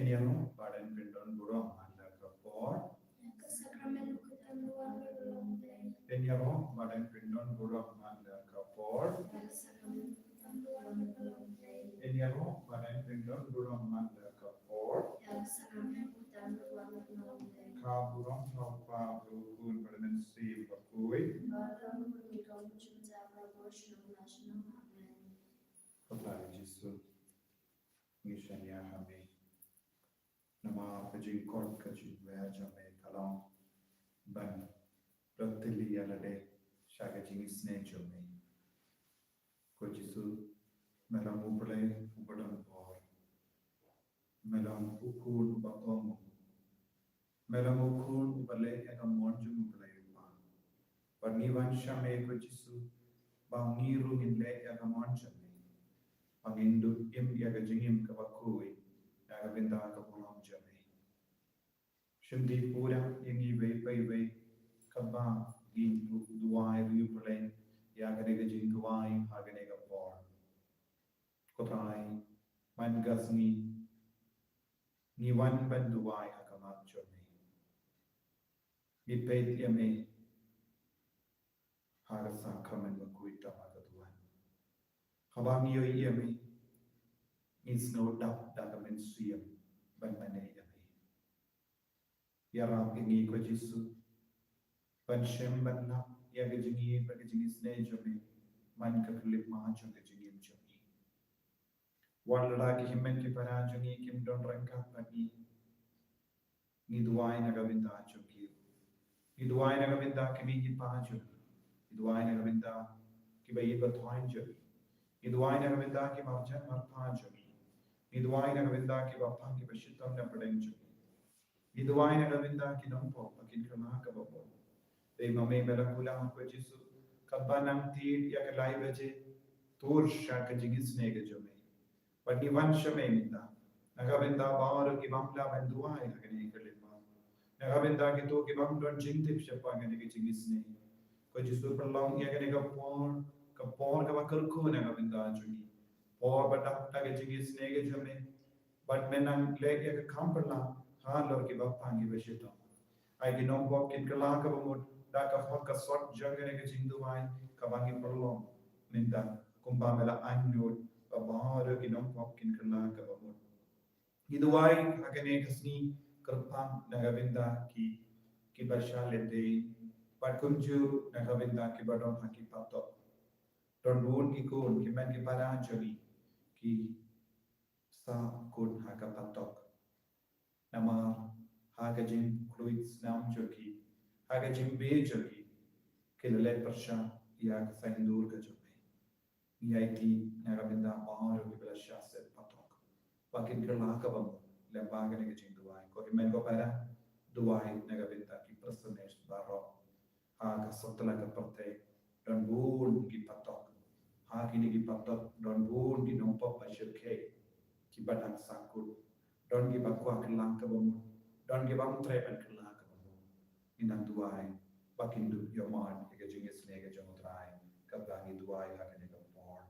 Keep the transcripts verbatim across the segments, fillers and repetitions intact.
Ïaroh ba dang pyndonkam burom man la ka por. Ka sakramen u kyrteng ruh wan ka long Blei. Ïaroh ba dang pyndonkam burom man la ka por. Ka sakramen u kyrteng ruh wan ka long Blei. Ïaroh ba dang pyndonkam burom man la ka por. Ka sakramen u kyrteng ruh wan ka long Blei. Ka burom ha u Kpa, u Khun bad u Mynsiem Bakhuid. Ba ka long kumne ka long jingïaroh ba shnong la shnong. Amen. Ko Trai Jisu, ngi shaniah ha me. Namar ka jingkot ka jingwer jong me ka long ban da tylli ïa lade sha ka jingisynei jong me. Ko Jisu, me long U Blei uba don bor. Me long U Khun uba kohnguh. Me long U Khun uba leh ïa ka mon jong U Blei U Kpa. Bad ngi wan sha me ko Jisu, ba ngi ruh ngin leh ïa ka mon jong me. Ba ngin duh im ïa ka jingim kaba khuid na ka bynta ka burom jong me. Shim dih pura ïa ngi iwei pa iwei, kaba ngin duwai ruh ïa U Blei ïa kane ka jingduwai ha kane ka por. Ko Trai, man ka sngi ngi wan ban duwai ha khmat jong me. Ngi peit ïa me ha ka sakramen bakhuid tang ha ka duwan. Haba ngi ïohi ïa me, ngi sngewdap da ka mynsiem ban mane ïa me. Ïarap ïa ngi ko Jisu ban shem ban lap ïa ka jingïeit bad ka jingisynei jong me man ka khyllipmat jong ka jingim jong ngi. Wat lada ki hynmen ki para jong ngi kim don ryngkat bad ngi, ngi duwai na ka bynta jong ki. Ngi duwai na ka bynta ki mei ki pa jong ngi. Ngi duwai na ka bynta kiba ïeit ba thoiñ jong ngi. Ngi duwai na ka bynta ki marjan marpa jong ngi. Ngi duwai na ka bynta kiba pang kiba shitom na pdeng jong ngi. Ngi duwai na ka bynta ki nongpop ba kin kylla kaba mut. Dei ma me me la kular ko Jisu, kaba nang tied ïa ka lai baje, tur sha ka jingisynei ka jong me. Bad ngi wan sha me mynta na ka bynta baroh ki bym lah ban duwai ha kane ka khyllipmat. Na ka bynta kito ki bym don jingtip shaphang kane ka jingisynei. Ko Jisu, pynlong ïa kane ka por ka por kaba kyrkhu na ka bynta jong ngi. Por ba dap da ka jingisynei ka jong me. Bad me nang leh ïa ka kam pynlong halor kiba pang kiba shitom. Ai ki nongpop kin kylla kaba mut da ka hok ka sot jong kane ka jingduwai kaba ngi pynlong mynta, kumba me la aingut ba baroh ki nongpop kin kylla kaba mut. Ngi duwai ha kane ka sngi kyrpang na ka bynta ki, kiba shah lehse, bad kumjuh na ka bynta kiba don ha ki patok. Don bun ki khun ki hynmen ki para jong ngi ki sah kut ha ka patok. Namar ha ka jingkhuid snam jong ki, ha ka jingbeh jong ki, ki la leh pyrshah ïa ka saiñdur ka jong me. Ngi aiti na ka bynta baroh kiba la shah set patok ba kin kylla kaba mut lyngba kane ka jingduwai. Ko hynmen ko para, duwai na ka bynta ki prisoners baroh. Ha ka sawtla ka pyrthei don bun ki patok. Ha kine ki patok don bun ki nongpop ba shyrkhei kiba dang sah kut. Don kiba kwah kylla kaba mut, don kiba ym treh ban kylla kaba mut. Ngi nang duwai ba kin dup ïa ka jingisynei ka jong U Trai kaba ngi duwai ha kane ka por.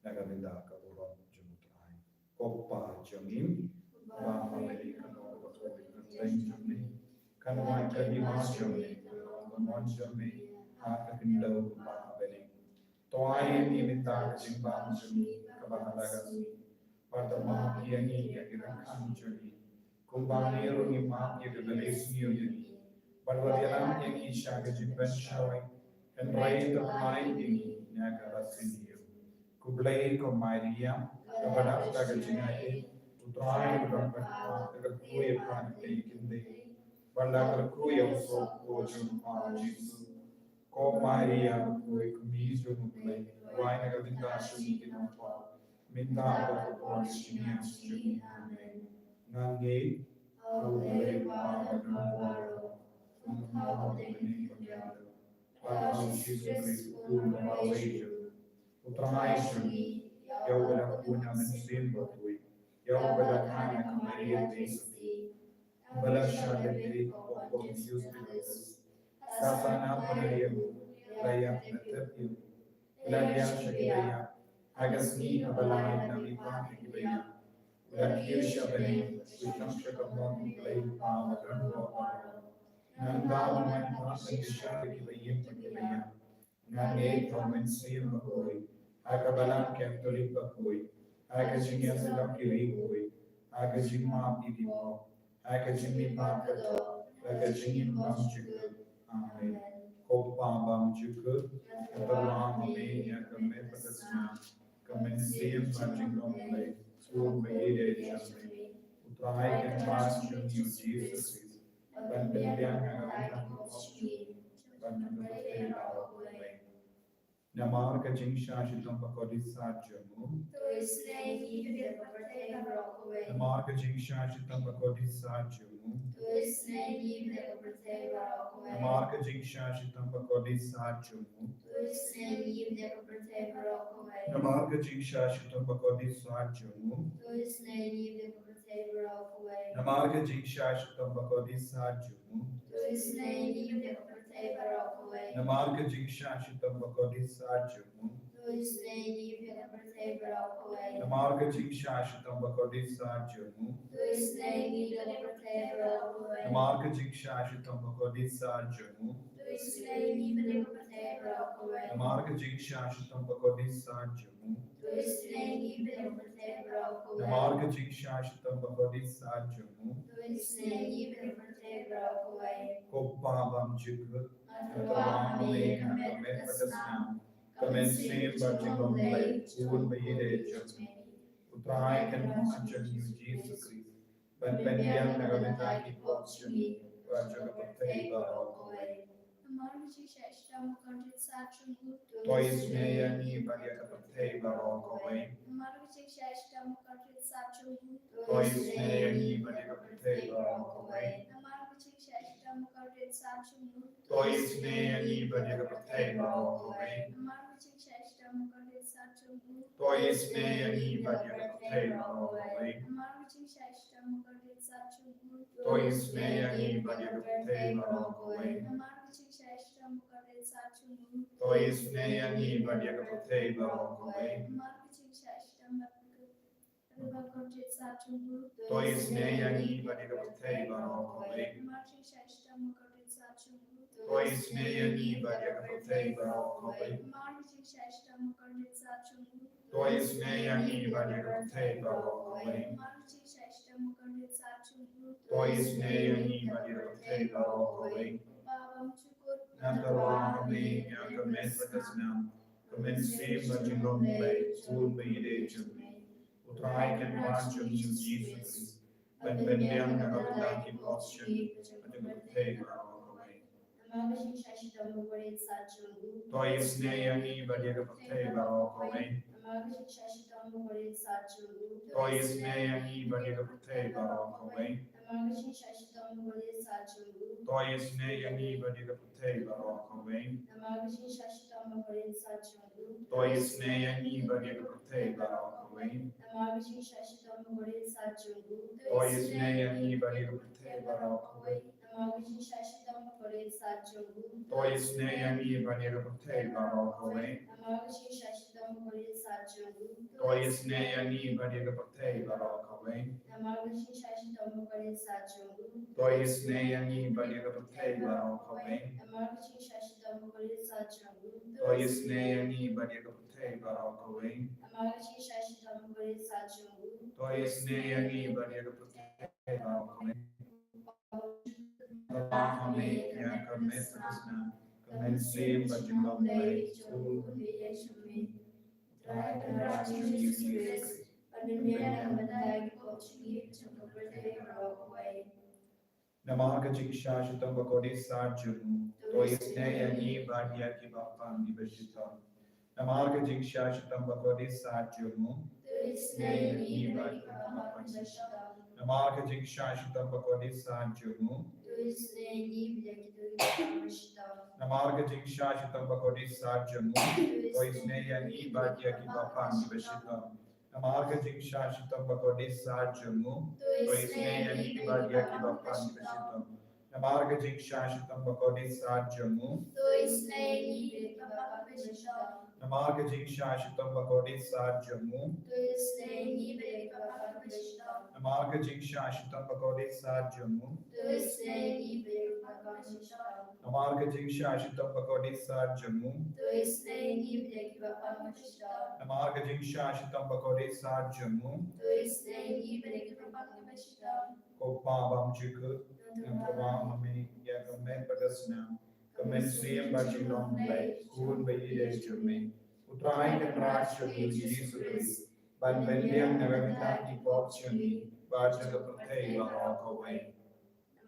Na ka bynta ka burom jong U Trai. Ko Pa jong ngi ba ha bneng, kan ong ka kyrteng jong me, kan wan ka hima jong me, kan long ka mon jong me ha ka khyndew kumba ha bneng. To ai ïa ngi mynta ka jingbam jong ngi kaba ha la ka sngi. Bad to map ïa ngi ïa ki ryngkang jong ngi, kumba ngi ruh ngi map ïa kiba leh sniew ïa ngi. Bad wat ïalam ïa ngi sha ka jingpynshoi, hynrei to pynlait ïa ngi na kaba sniew. Khublei ko Maria, kaba dap da ka jingaiei, U Trai u don bad pha, to kyrkhu ïa pha na ki kynthei, bad to kyrkhu ïa u soh jong pha U Jisu. Ko Maria, ko kmie jong U Blei, duwai na ka bynta jong ngi ki nongpop, mynta bad ha ka por jong ka jingïap jong ngi. Amen. Ngan ngeit ha U Blei Kpa badonbor, kumta ha U Blei Trai Kynrad, bad ha U Jisu Khrist U Khun uba la wei jong U Trai jong ngi, ïa uba la kyrkhu na Mynsiem Bakhuid, ïa uba la kha na ka Maria Theisotti, ba la shah lynti ha u Pontius Pilatus, la sahnarphna ïa u, la ïap, la tep ïa u, la ïaid sha kiba ïap, ha ka sngi haba la ïaid na miet ki ba ïap, Lada kiew sha bneng, to shong sha ka mon U Blei U Kpa badonbor baroh. Nangta U nang wanrah ïa ki shakri kiba ïeit bad kiba ïap. Ngan ïeit ha U Mynsiem Bakhuid, ha ka Balang Katholik bakhuid, ha ka jingïasyllok ïa ki riewkhuid, ha ka jingmap ïa ki pop, ha ka jingmihpat ka doh, ha ka jingim bymjukut. Amen. Ko Kpa bymjukut, nga tyrwa ha me ïa ka met bad ka snam, ka mynsiem bad jinglong Blei, bun ba ïadei jong me. U Trai Kynrad jong ngi U Jisu Khrist, ban pynbiang ïa ka bynta ki pop jong ngi, bad jong ka pyrthei baroh kawei. Namar ka jingshah shitom bakordit sat jong u. To isynei ïa ngi bad ïa ka pyrthei baroh kawei. Namar ka jingshah shitom bakordit sat jong u. To isynei ïa ngi bad ïa ka pyrthei baroh kawei. Namar ka jingshah shitom bakordit sat jong u. To isynei ïa ngi bad ïa ka pyrthei baroh kawei. Namar ka jingshah shitom bakordit sat jong u. To isynei ïa ngi bad ïa ka pyrthei baroh kawei. Namar ka jingshah shitom bakordit sat jong u. To isynei ïa ngi bad ïa ka pyrthei baroh kawei. Namar ka jingshah shitom bakordit sat jong u. To isynei ïa ngi bad ïa ka pyrthei baroh kawei. Namar ka jingshah shitom bakordit sat jong u. To isynei ïa ngi bad ïa ka pyrthei baroh kawei. Namar ka jingshah shitom bakordit sat jong u. To isynei ïa ngi bad ïa ka pyrthei baroh kawei. Namar ka jingshah shitom bakordit sat jong u. To isynei ïa ngi bad ïa ka pyrthei baroh kawei. Namar ka jingshah shitom bakordit sat jong u. To isynei ïa ngi bad ïa ka pyrthei baroh kawei. Ko Kpa bymjukut, nga tyrwa ha me ïa ka met bad ka snam, ka mynsiem bad jinglong Blei, bun ba ïadei jong me. U Trai Kynrad jong ngi U Jisu Khrist, ban pynbiang na ka bynta ki pop jong ngi, bad jong ka pyrthei baroh kawei. Namar ka jingshah shitom bakordit sat jong u. To isynei ïa ngi bad ïa ka pyrthei baroh kawei. Namar ka jingshah shitom bakordit sat jong u. To isynei ïa ngi bad ïa ka pyrthei baroh kawei. Namar ka jingshah shitom bakordit sat jong u. To isynei ïa ngi bad ïa ka pyrthei baroh kawei. Namar ka jingshah shitom bakordit sat jong u. To isynei ïa ngi bad ïa ka pyrthei baroh kawei. Namar ka jingshah shitom bakordit sat jong u. To isynei ïa ngi bad ïa ka pyrthei baroh kawei. Namar ka jingshah shitom bakordit sat jong u. To isynei ïa ngi bad ïa ka pyrthei baroh kawei. Namar ka jingshah shitom bakordit sat jong u. To isynei ïa ngi bad ïa ka pyrthei baroh kawei. Namar ka jingshah shitom bakordit sat jong u. To isynei ïa ngi bad ïa ka pyrthei baroh kawei. Namar ka jingshah shitom bakordit sat jong u. To isynei ïa ngi bad ïa ka pyrthei baroh kawei. Namar ka jingshah shitom bakordit sat jong u. To isynei ïa ngi bad ïa ka pyrthei baroh kawei. Ko Kpa bymjukut, nga tyrwa ha me ïa ka met bad ka snam, ka mynsiem bad jinglong Blei, bun ba ïadei jong me. U Trai Kynrad jong ngi U Jisu Khrist, ban pynbiang na ka bynta ki pop jong ngi, bad jong ka pyrthei baroh kawei. Namar ka jingshah shitom bakordit sat jong u. To isynei ïa ngi bad ïa ka pyrthei baroh kawei. Namar ka jingshah shitom bakordit sat jong u. To isynei ïa ngi bad ïa ka pyrthei baroh kawei. Namar ka jingshah shitom bakordit sat jong u. To isynei ïa ngi bad ïa ka pyrthei baroh kawei. Namar ka jingshah shitom bakordit sat jong u. To isynei ïa ngi bad ïa ka pyrthei baroh kawei. Namar ka jingshah shitom bakordit sat jong u. To isynei ïa ngi bad ïa ka pyrthei baroh kawei. Namar ka jingshah shitom bakordit sat jong u. To isynei ïa ngi bad ïa ka pyrthei baroh kawei. Namar ka jingshah shitom bakordit sat jong u. To isynei ïa ngi bad ïa ka pyrthei baroh kawei. Namar ka jingshah shitom bakordit sat jong u. To isynei ïa ngi bad ïa ka pyrthei baroh kawei. Namar ka jingshah shitom bakordit sat jong u. To isynei ïa ngi bad ïa ka pyrthei baroh kawei. Namar ka jingshah shitom bakordit sat jong u. To isynei ïa ngi bad ïa ka pyrthei baroh kawei. Ko Kpa ha me ïa ka met bad ka snam, ka mynsiem bad jinglong Blei, bun ba ïadei jong me. U Trai Kynrad jong ngi U Jisu Khrist, ban pynbiang na ka bynta ki pop jong ngi, bad jong ka pyrthei baroh kawei. Namar ka jingshah shitom bakordit sat jong u. To isynei ïa ngi bad ïa kiba pang kiba shitom. Namar ka jingshah shitom bakordit sat jong u. To isynei ïa ngi bad ïa kiba pang kiba shitom. Namar ka jingshah shitom bakordit sat jong u. To isynei ïa ngi bad ïa kiba pang kiba shitom. Namar ka jingshah shitom bakordit sat jong u. To isynei ïa ngi bad ïa kiba pang kiba shitom. Namar ka jingshah shitom bakordit sat jong u. To isynei ïa ngi bad ïa kiba pang kiba shitom. Namar ka jingshah shitom bakordit sat jong u. To isynei ïa ngi bad ïa kiba pang kiba shitom. Namar ka jingshah shitom bakordit sat jong u. To isynei ïa ngi bad ïa kiba pang Namar ka jingshah shitom bakordit sat jong u. To isynei ïa ngi ba ïa kiba pang ba shitom. Namar ka jingshah shitom bakordit sat jong u. To isynei ïa ngi ba ïa kiba pang ba shitom. Namar ka jingshah shitom bakordit sat jong u. To isynei ïa ngi ba ïa kiba pang ba shitom. Ko Pa bymjukut, nga thmu ha me ïa ka met bad ka snam, ka mynsiem bad jinglong Blei, Khun ba ïeit jong me. U Trai Kynrad jong ngi U Jisu Khrist, ban pynbiang na ka bynta ki pop jong ngi bad jong ka pyrthei baroh kawei.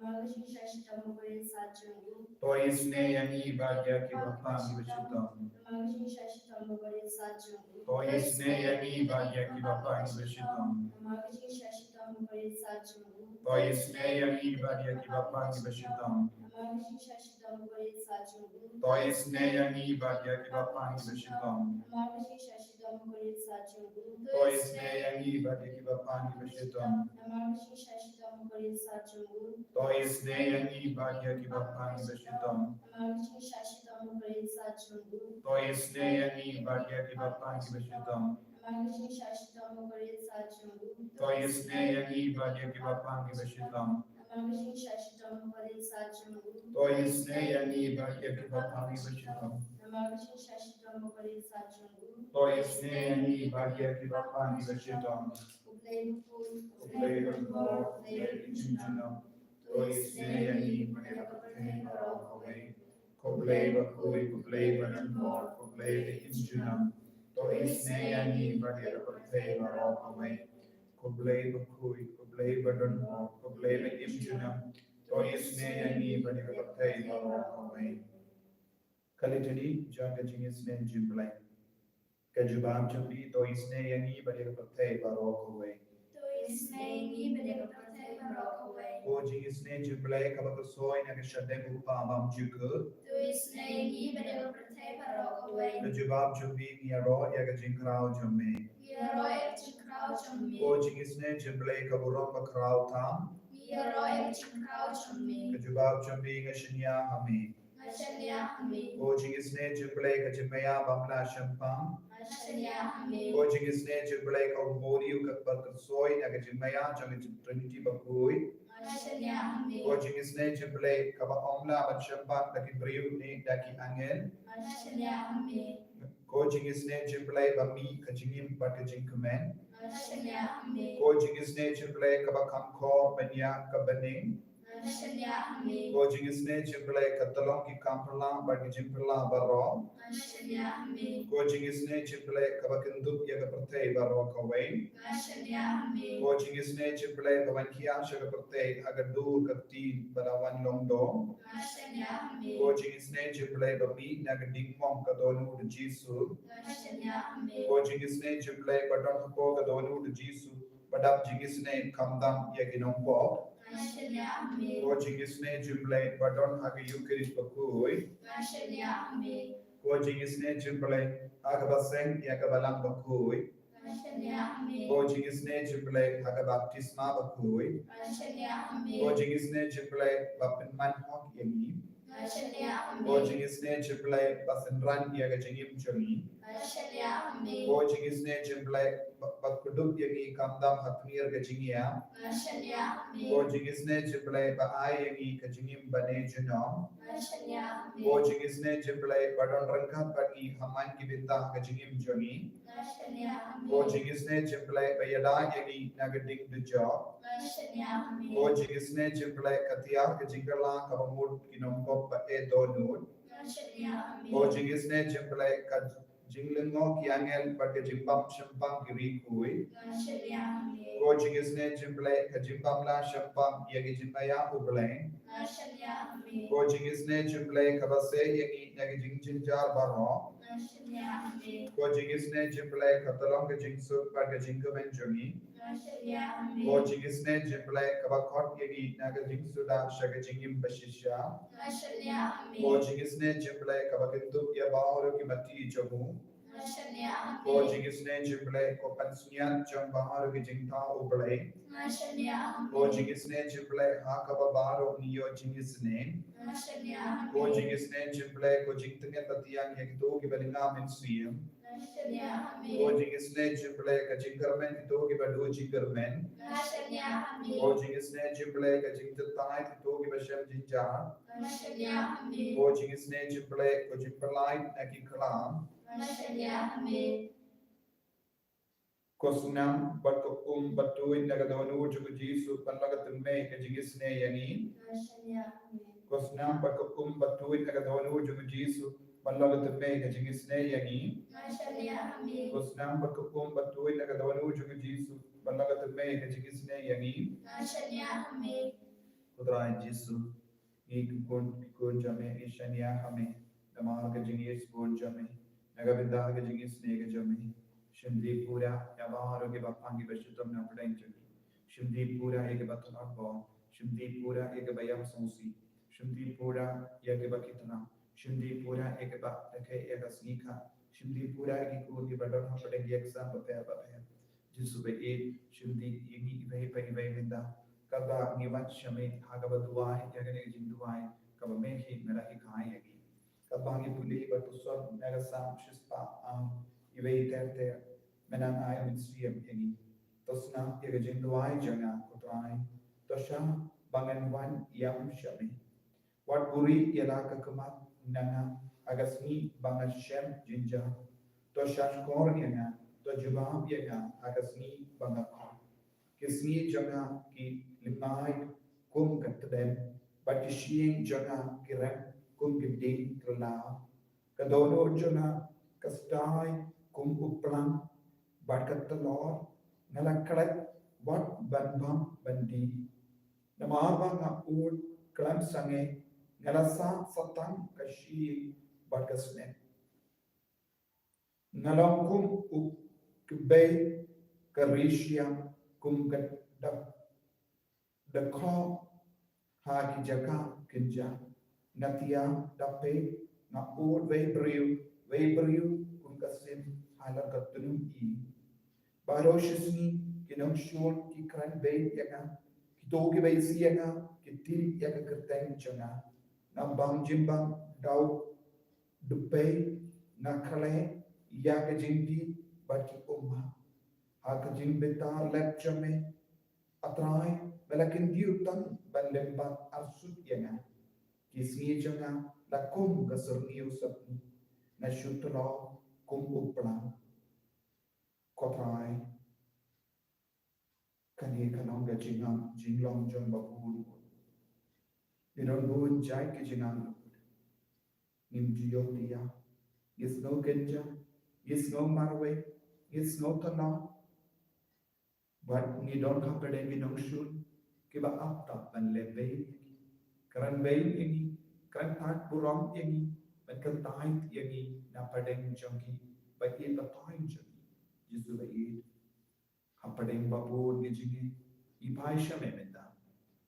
Namar ka jingshah shitom bakordit sat jong u. To isynei ïa ngi ba ïa kiba pang ba shitom. Namar ka jingshah shitom bakordit sat jong u. To isynei ïa ngi ba ïa kiba pang ba shitom. Namar ka jingshah shitom bakordit sat jong u. To isynei ïa ngi ba ïa kiba pang ba shitom. Namar ka jingshah shitom bakordit sat jong u. To isynei ïa ngi ba ïa kiba pang ba shitom. Namar ka jingshah shitom bakordit sat jong u. To isynei ïa ngi ba ïa kiba pang ba shitom. Namar ka jingshah shitom bakordit sat jong u. To isynei ïa ngi ba ïa kiba pang ba shitom. Namar ka jingshah shitom bakordit sat jong u. To isynei ïa ngi ba ïa kiba pang ba shitom. Namar ka jingshah shitom bakordit sat jong u. To isynei ïa ngi ba ïa kiba pang ba shitom. Namar ka jingshah shitom bakordit sat jong u. To isynei ïa ngi ba ïa kiba pang ba shitom. Namar ka jingshah shitom bakordit sat jong u. To isynei ïa ngi ba ïa kiba pang ba shitom. U Blei bakhuid, U Blei badonbor, U Blei im junom. To isynei ïa ngi ba ïa ka pyrthei baroh kawei. Ko Blei bakhuid, ko Blei badonbor, ko Blei ba im junom. To isynei ïa ngi ba ïa ka pyrthei baroh kawei. Ko Blei bakhuid, ko Blei badonbor, ko Blei ba im junom. To isynei ïa ngi ba ïa ka pyrthei baroh kawei. Ka Litany jong ka jingisynei jong U Blei. Ka jubab jong ngi, to isynei ïa ngi ba ïa ka pyrthei baroh kawei. To isynei ïa ngi ba ïa ka pyrthei baroh kawei. Ko jingisynei jong U Blei kaba khuid na ka shadem U Kpa bymjukut. To isynei ïa ngi ba ïa ka pyrthei baroh kawei. Ka jubab jong ngi, ngi ïaroh ïa ka jingkhraw jong me. Ngi ïaroh ïa ka jingkhraw jong me. Ko jingisynei jong U Blei ka burom bakhraw tam. Ngi ïaroh ïa ka jingkhraw jong me. Ka jubab jong ngi, nga shaniah ha me. Nga shaniah ha me. Ko jingisynei jong U Blei ka jingmaïa bym lah shemphang. Nga shaniah ha me. Ko jingisynei jong U Blei ka umburi u kaba khuid na ka jingmaïa jong ka Trinity bakhuid. Nga shaniah ha me. Ko jingisynei jong U Blei kaba ym lah ban shemphang da ki briew ne da ki angel. Nga shaniah ha me. Ko jingisynei jong U Blei ba mih ka jingim bad ka jingkmen. Nga shaniah ha me. Ko jingisynei jong U Blei kaba kham khor ban ïa ka bneng. Nga shaniah ha me. Ko jingisynei jong U Blei ka tyllong ki kam phylla bad ki jingphylla baroh. Nga shaniah ha me. Ko jingisynei jong U Blei kaba kyndup ïa ka pyrthei baroh kawei. Nga shaniah ha me. Ko jingisynei jong U Blei ba wan khia sha ka pyrthei ha ka dur ka ktien ba la wan long doh. Nga shaniah ha me. Ko jingisynei jong U Blei ba mih na ka diengmong ka dohnud Jisu. Nga shaniah ha me. Ko jingisynei jong U Blei ba don hapoh ka dohnud Jisu, ba dap jingisynei khamtam ïa ki nongpop. Nga shaniah ha me. Ko jingisynei jong U Blei ba don ha ka Eucharist bakhuid. Nga shaniah ha me. Ko jingisynei jong U Blei ha kaba seng ïa ka Balang bakhuid. Nga shaniah ha me. Ko jingisynei jong U Blei ha ka baptisma bakhuid. Nga shaniah ha me. Ko jingisynei jong U Blei ba pynman hok ïa ngi. Nga shaniah ha me. Ko jingisynei jong U Blei ba synran ïa ka jingim jong ngi. Nga shaniah ha me. Ko jingisynei jong U Blei ba, ba kdup ïa ngi khamtam ha pynïar ka jingïap. Nga shaniah ha me. Ko jingisynei jong U Blei ba ai ïa ngi ka jingim bane junom. Nga shaniah ha me. Ko jingisynei jong U Blei ba don ryngkat bad ngi ha man ki bynta ka jingim jong ngi. Nga shaniah ha me. Ko jingisynei jong U Blei ba ïada ïa ngi na ka ding dujok. Nga shaniah ha me. Ko jingisynei jong U Blei ka tiar ka jingkylla kaba mut ki nongpop ba eh dohnud. Nga shaniah ha me. Ko jingisynei jong U Blei ka jinglyngngoh ki angel bad ka jingbym shemphang ki riewkhuid. Nga shaniah ha me. Ko jingisynei jong U Blei ka jingbym lah shemphang ïa ka jingmaïa U Blei. Nga shaniah ha me. Ko jingisynei jong U Blei kaba seh ïa ngi na ka jingjynjar baroh. Nga shaniah ha me. Ko jingisynei jong U Blei ka tyllong ka jingsuk bad ka jingkmen jong ngi. Nga shaniah ha me. Ko jingisynei jong U Blei kaba khot ïa ngi na ka jingsuda sha ka jingim bashisha. Nga shaniah ha me. Ko jingisynei jong U Blei kaba kyndup ïa baroh ki matti jong u. Nga shaniah ha me. Ko jingisynei jong U Blei ko pansngiat jong baroh ki jingthaw U Blei. Nga shaniah ha me. Ko jingisynei jong U Blei ha kaba baroh ngi ïoh jingisynei. Nga shaniah ha me. Ko jingisynei jong U Blei ko jingtngit bad tngen ïa kito kiba lynga mynsiem. Nga Shania ha me. Ko jingisnei jong U Blei, ka jingkyrmen kito kiba duh jingkyrmen. Shania ha me. Ko jingisnei jong U Blei, ka jingjatai kito kiba shem jingjia. Shania ha me. Ko jingisnei jong U Blei, ko jingpyllait na ki khlam. Shania ha me. Ko snam bad ko um ba tuid na ka dohnud jong U Jisu, ban long ka thymmei ka jingisnei ïa ngi. Shania ha me. Ko snam bad ko um ba tuid na ka dohnud jong U Jisu, ban long ka thymmei ka jingisnei ïa ngi. Shania ha me. Ko snam bad ko um ba tuid na ka dohnud jong U Jisu, ban long ka thymmei ka jingisnei ïa ngi. Shania ha me. Ko Trai Jisu, ngi khun, khun jong me, ngi shaniah ha me namar ka jingïeit bun jong me, na ka bynta ka jingisnei ka jong me. Shim dih pura ïa baroh kiba pang, kiba shitom na pdeng jong ngi. Shim dih pura ïa kiba thngan bor. Shim dih pura ïa kiba ïam sngewsih. Shim dih pura ïa kiba ki tnat. Shim dih pura ïa kiba rakhe ïa ka sngi kha. Shim dih pura ïa ki khun kiba don ha pdeng ki exam bapher bapher. Jisu ba ïeit, shim dih ïa ngi iwei pa iwei mynta, kaba ngi wan sha me ha kaba duwai ïa kane ka jingduwai kaba me hi me la hikai ïa ngi. Kaba ngi pule bad puson na ka Salm shispah ar, iwei ter ter, me nang ai mynsiem ïa ngi. To sngap ïa ka jingduwai jong nga, ko Trai. To shah ba ngan wan ïam sha me. Wat buhrieh ïa la ka khmat na nga ha ka sngi ba nga shem jingjia. To shahshkor ïa nga, to jubab ïa nga ha ka sngi ba nga khot. Ki sngi jong nga ki lyngngait kum ka tdem, bad ki syieng jong nga ki rem kum ki dieng kylla. Ka dohnud jong nga ka stai kum u plang, bad ka tlor nga la klet wat ban bam ban dih. Namar ba nga ud khlem sangeh, nga la sah satang ka shi bad ka snem. Nga long kum u kbei ka rishiang, kum ka dak dakhoh ha ki jaka kynja. Nga thiah da peit, nga ud wei briew, wei briew kum ka sim ha la ka tnum ïing. Baroh shi sngi ki nongshun ki kren beiñ ïa nga, kito kiba isih ïa nga ki tieng ïa ka kyrteng jong nga. Nga bam jingbam daw dpei, nga khleh ïa ka jingdih bad ki ummat. Ha ka jingbitar lep jong me, A Trai, me la kyntiew tang ban lympat arsut ïa nga. Ki sngi jong nga la kum ka syrngiew sapni, nga shu tlor kum u plang. Ko Trai, kane ka long ka jingam jinglong jong ba bun. Ngi don bun jait ki jingangnud. Ngim ju ïoh thiah, ngi sngew kynja, ngi sngew marwei, ngi sngew thngan. Bad ngi don hapdeng ki nongshun kiba ap tap ban leh beiñ ïa ngi, kren beiñ ïa ngi, kren thait burom ïa ngi, ban kyntait ïa ngi na pdeng jong ki ba ïeit ba thaiñ jong ngi. Jisu ba ïeit, hapdeng ba bun ki jingeh, ngi phai sha me mynta.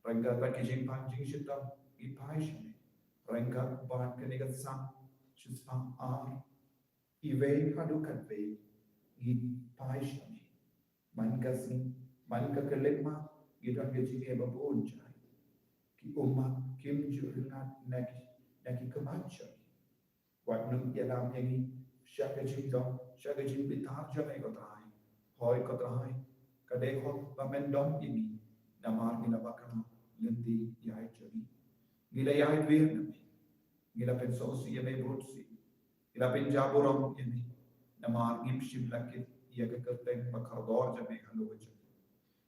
Ryngkat bad ki jingpang jingshitom, ngi phai sha me. Ryngkat bad kane ka Salm shispah ar, iwei haduh khatwei, ngi phai sha me. Man ka sngi, man ka khyllipmat, ngi don ka jingeh ba bun jait. Ki ummat kim ju rngat na ki, na ki khmat jong ngi. Wat nym ïalam ïa ngi sha ka jingdom, sha ka jingbitar jong me ko Trai. Hooid ko Trai, ka dei hok ba men dom ïa ngi, namar ngi la bakla lynti ïaid jong ngi. Ngi la ïaid wir na me. Ngi la pynsngewsih ïa me bun sien. Ngi la pynjah burom ïa me. Namar ngim shym la kit ïa ka kyrteng ba kordor jong me halor jong ngi.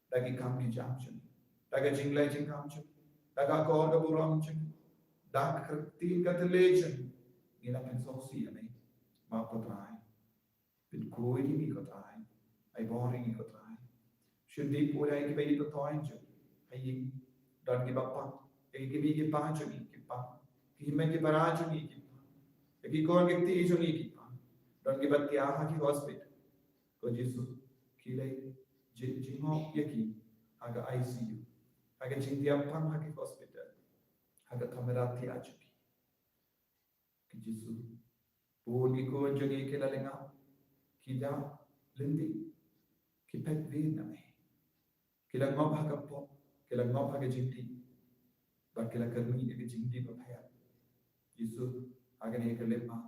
Da ki kam ki jam jong ngi, da ka jingleh jingkam jong ngi, da ka akor ka burom jong ngi, da ka kyrteng ka tyrlai jong ngi, ngi la pynsngewsih ïa me. Ma ko Trai, pynkhuid ïa ngi ko Trai. Ai bor ïa ngi ko Trai. Shim dih pura ïa kiba ïeit ba thaiñ jong ngi. Ha ïing don kiba pang, ïa ki kmie ki kpa jong ngi ki pang, ki hynmen ki para jong ngi ki pang, ïa ki khun ki kti jong ngi ki pang. Don kiba thiah ha ki hospital. Ko Jisu, khie leit jin jingngop ïa ki ha ka I C U, ha ka jingthiah pang ha ki hospital, ha ka kamra thiah jong ki. Ko Jisu, bun ki khun jong ngi ki la lyngngoh, ki da lynti, ki peit wir na me. Ki la ngop ha ka pop, ki la ngop ha ka jingdih, bad ki la kyrmen ïa ka jingdih bapher. Jisu, ha kane ka khyllipmat,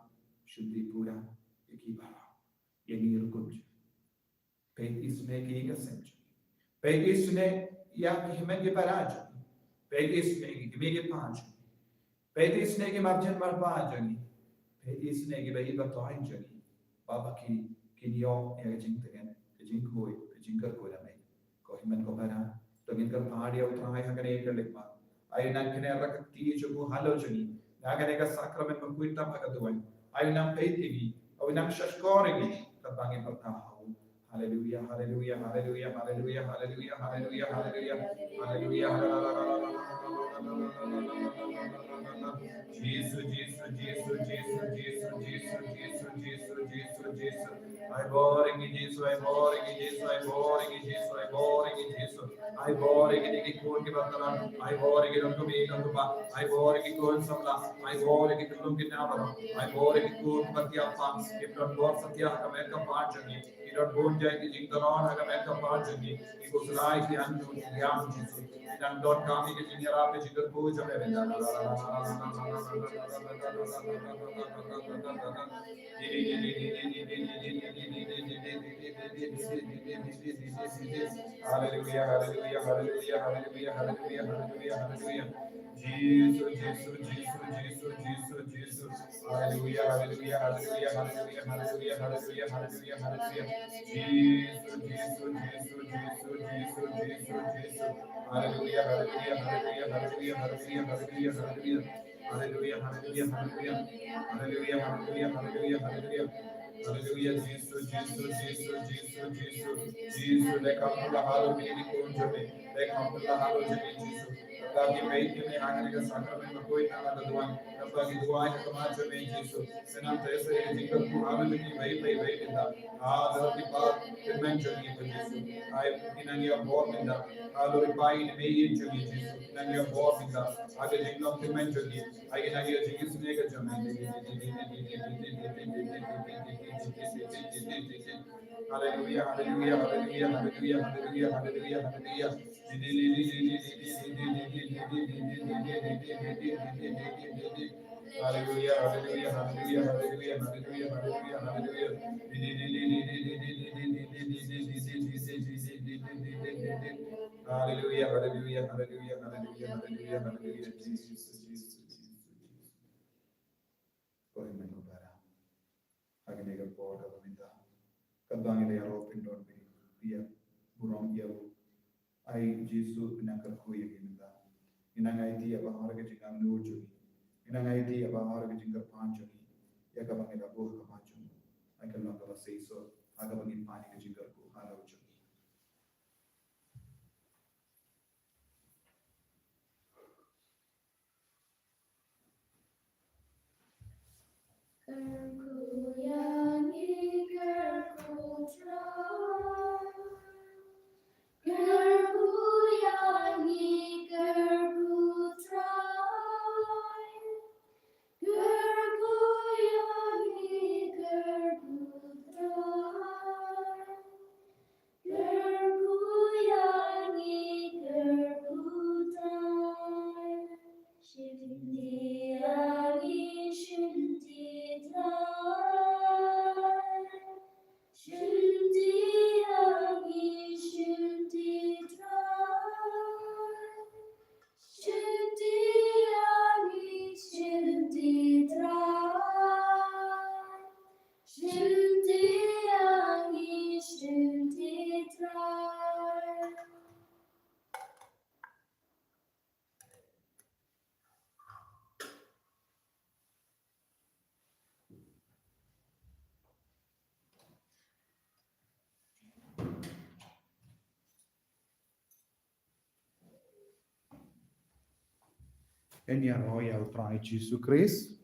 shim dih pura ïa ki baroh. Ïa ngi ruh kumjuh. Peit isynei ki ïing ki sem jong ngi. Peit isynei ïa ki hynmen ki para jong ngi. Peit isynei ki kmie ki kpa jong ngi. Peit isynei ki marjan marpa jong ngi. Peit isynei ki baïeit ba thoh jong ngi. Ba ba ki kin ïoh ïa ka jingtngen, ka jingkhuid, ka jingkyrkhu na me. Ko hynmen ko para, to ngin kyrpad ïa U Trai ha kane ka lykma. Ai u nang kynnoh ïa ka kti jong u halor jong ngi. Na kane ka sakramen bakhuid tam ha ka duwan. Ai u nang peit ïa ngi. Ai u nang shahshkor ïa ngi. Katba ngin pyrta ha u. Haleluya, haleluya, haleluya, haleluya, haleluya, haleluya, haleluya. Haleluya, haleluya. Jisu, Jisu, Jisu. Ai bor ïa ngi Jisu, ai bor ïa ngi Jisu, ai bor ïa ngi Jisu, ai bor ïa ngi Jisu. Ai bor ïa kine ki khun kiba thngan, ai bor ïa ki nongkmie nongkpa, ai bor ïa ki khun samla, ai bor ïa ki khyllung ki kynja baroh, ai bor ïa ki khun kiba thiah pang, ki don bor satia ha ka met ka phad jong ngi, ki don bun jait ki jingtharai ha ka met ka phad jong ngi, ki khuslai ki angnud ki ïam Jisu, ki dang donkam ïa ka jingïarap ka jingkyrkhu jong me. Haleluya, haleluya, haleluya, haleluya. Jisu, Jisu, Jisu, Jisu, Jisu, Jisu. Haleluya, haleluya, haleluya. Jisu, Jisu, Jisu, Jisu, Jisu, Jisu, Jisu. Haleluya, haleluya, haleluya, haleluya, haleluya, haleluya. Haleluya, haleluya, haleluya. Haleluya, haleluya, haleluya, haleluya. Haleluya, Jisu, Jisu, Jisu, Jisu, Jisu. Jisu, leh kam pula halor kine ki khun jong me. Leh kam pula halor jong me, Jisu. Katba ki peit ïa me ha kane ka sakramen bakhuid na ka duwan. Katba ki duwai ha khmat jong me, Jisu. Synran te sa ïa ka jingkyrkhu halor jong ki ba ïeit, ba ïeit, ba ïeit, ba ïeit. Halor ki paid tymmen jong ngi, Jisu. Ai, ki nang ïa bor mynta. Halor ki paid tymmen jong ngi, Jisu. Ki nang ïa bor mynta. Ha ka jinglong tymmen jong ngi. Ai, ki nang ïa jingisynei ka jong ngi. Haleluya, haleluya, haleluya, haleluya, haleluya, haleluya, haleluya. Haleluya, haleluya, haleluya, haleluya, haleluya, haleluya. Haleluya, haleluya, haleluya, haleluya, haleluya, haleluya, haleluya. Jisu, Jisu, Jisu, Jisu. Ko hynmen ko para. Ha kane ka por kaba mynta. Katba ngi la ïaroh pyndonkam ïa u, burom ïa u. Ai Jisu, nang kyrkhu ïa ngi mynta. Ngi nang aiti ïa baroh ka jingangnud jong ngi. Ngi nang aiti ïa baroh ka jingkyrpad jong ngi. Ïa kaba ngi la buh ha khmat jong u. Ai ka long kaba shisha ha kaba ngin pan ïa ka jingkyrkhu halor jong ngi. Kyrkhu ïa ngi, kyrkhu Trai. Kyrkhu ïa ngi, kyrkhu Trai. Kyrkhu ïa ngi, kyrkhu Trai. Kyrkhu ïa ngi, kyrkhu Trai. Shim ïa ngi, shim Trai. Shim ïa ngi, shim Trai. Shim ïa ngi, shim Trai. Shim ïa ngi, shim Trai. Yn ïaroh ïa U Trai Jisu Khrist.